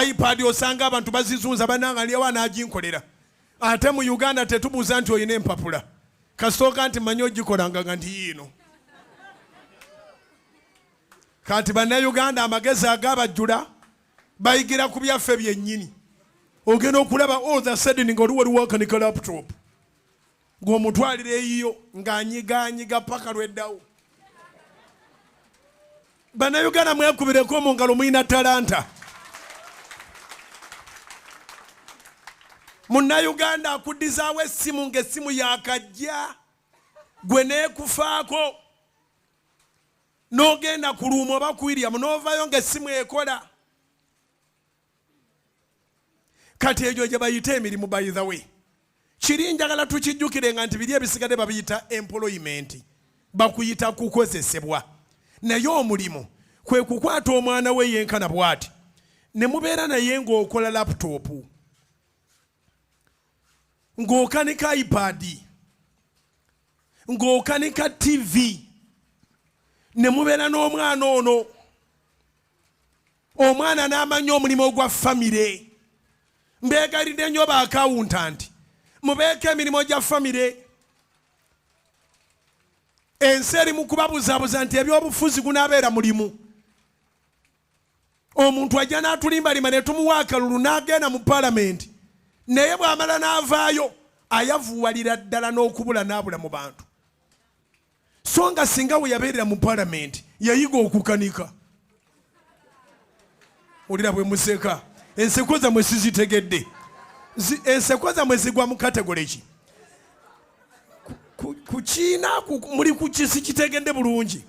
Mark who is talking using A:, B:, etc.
A: iPad osanga abantu bazizunza, bananga lyawa n'aginkolera. Ate mu Uganda tetubuuza nti olina empapula, kasooka nti manyi ogikolanga nga nti yiino. Kati Bannayuganda amagezi agabajjula bayigira ku byaffe byennyini. Ogenda okulaba all the sudden nga oli wali wakanika laptop, ng'omutwalira eyiyo ng'anyiganyiga paka lweddawo. Bannayuganda, mwekubireko mu ngalo, mulina talanta. Munnayuganda akuddizaawo essimu ng'essimu yakajja, gwe neekufaako n'ogenda ku luumu oba ku William n'ovaayo ng'essimu ekola. Kati egyo gye bayita emirimu. By the way, kiri njagala tukijjukire nga nti biri ebisigadde babiyita employment, bakuyita kukozesebwa, naye omulimu kwe kukwata omwana we yenkana bw'ati ne mubeera naye ng'okola laptop, ng'okanika iPad, ng'okanika TV, ne mubeera n'omwana ono, omwana n'amanya omulimu ogwa famire. Mbeegayiridde nnyo ba accountant, mubeeko emirimu gya famire. Ensi eri mu kubabuzaabuza nti ebyobufuzi gunaabeera mulimu. Omuntu ajja n'atulimbalima ne tumuwa akalulu n'agenda mu palamenti, naye bw'amala n'avaayo ayavuwalira ddala n'okubula n'abula mu bantu. So nga singa we yabeerera mu palamenti yayiga okukanika. Olira bwe museka, enseko zammwe sizitegedde. Enseko zammwe zigwa mu category ki? Ku kiina muli ku kisi kitegedde bulungi.